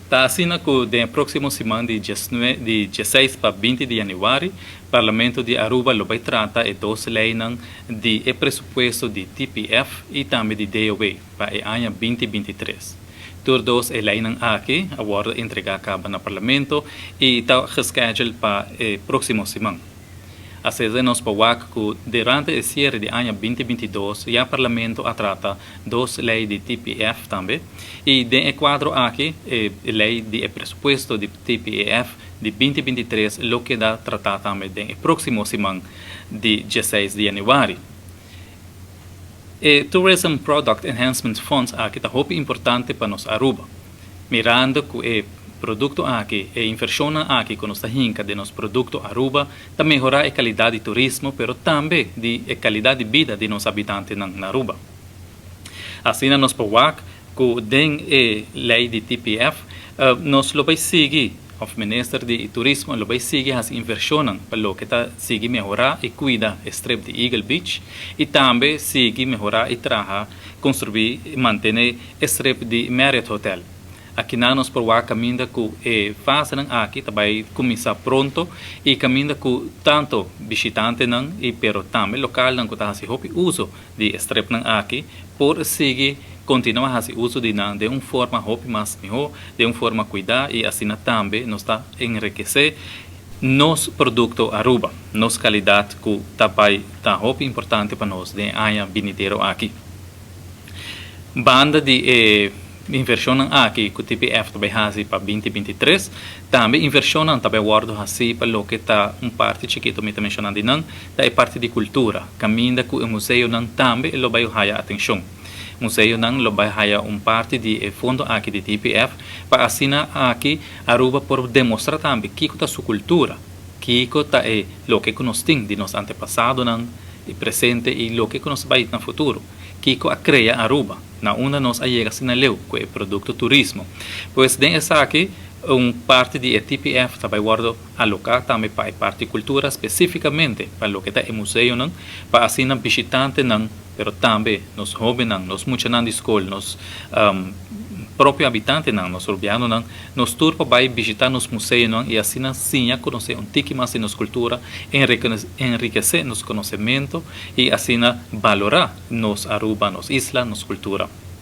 Ta asina cu den e proximo siman di di dieseis pa binti di januari, Parlamento di Aruba lo bay trata e dos leynan di e presupuesto di TPF y tambe di DOW pa e aña binti 23. Tur dos e leynan aki a wordo entrega caba na Parlamento y ta geschedule pa e proximo siman. Asina nos por wak cu durante e cierre di aña 2022 ya Parlamento a trata dos ley di TPF tambe y den e cuadro aki e ley di e presupuesto di TPF di 2023 lo keda trata tambe den e proximo siman di 16 di januari. E Tourism Product Enhancement Funds aki ta hopi importante pa nos Aruba. Mirando cu e producto aki, e inversion aki cu nos ta hinca den nos producto Aruba, ta mehora e calidad di turismo, pero tambe di e calidad di bida di nos habitantenan na Aruba. Asina nos por wak cu den e ley di TPF, nos lo bay sigui, of Minister di Turismo lo bay sigui haci inversion pa loke ta sigui mehora y cuida e strip di Eagle Beach y tambe sigui mehora y traha, construi y mantene e strip di Marriott Hotel. Aki nos por wak caminda cu e fase aki tambe cuminsa pronto y caminda cu tanto bishitantenan y pero tambe localnan cu ta haci hopi uso di strip nan aki por sigui continua haci uso di nan di un forma hopi mas miho, di un forma cuida y asina tambe nos ta enrikece nos producto Aruba, nos calidad cu tambe ta hopi importante pa nos den aña binidero aki. Banda di inversion aki cu TPF tambe haci pa 2023, tambe inversion tambe wordo haci pa loke ta un parti chikito mi ta mencionando nan, ta e parti di cultura, caminda cu e museonan tambe lo bay haya atencion. Museonan lo bay haya un parti di e fondo aki di TPF, pa asina aki Aruba por demostra tambe kico ta su cultura, kico ta e loke cu nos tin di nos antepasadonan, y presente y loke cu nos bay na futuro. Kico a crea Aruba, na unda nos a yega asina leu cu e producto turismo. Pues den esaki un parti di e TPF tambe wordo aloca tambe pa e parti cultura, specificamente pa loke ta e museonan, pa asina bishitantenan, pero tambe nos hobennan, nos muchanan di scol, nos propio habitantenan, nos rubianonan, nos tur pa bay bishita nos museonan y asina siña conoce un tiki mas di nos cultura, enrikece nos conocemento y asina valora nos Aruba, nos isla, nos cultura.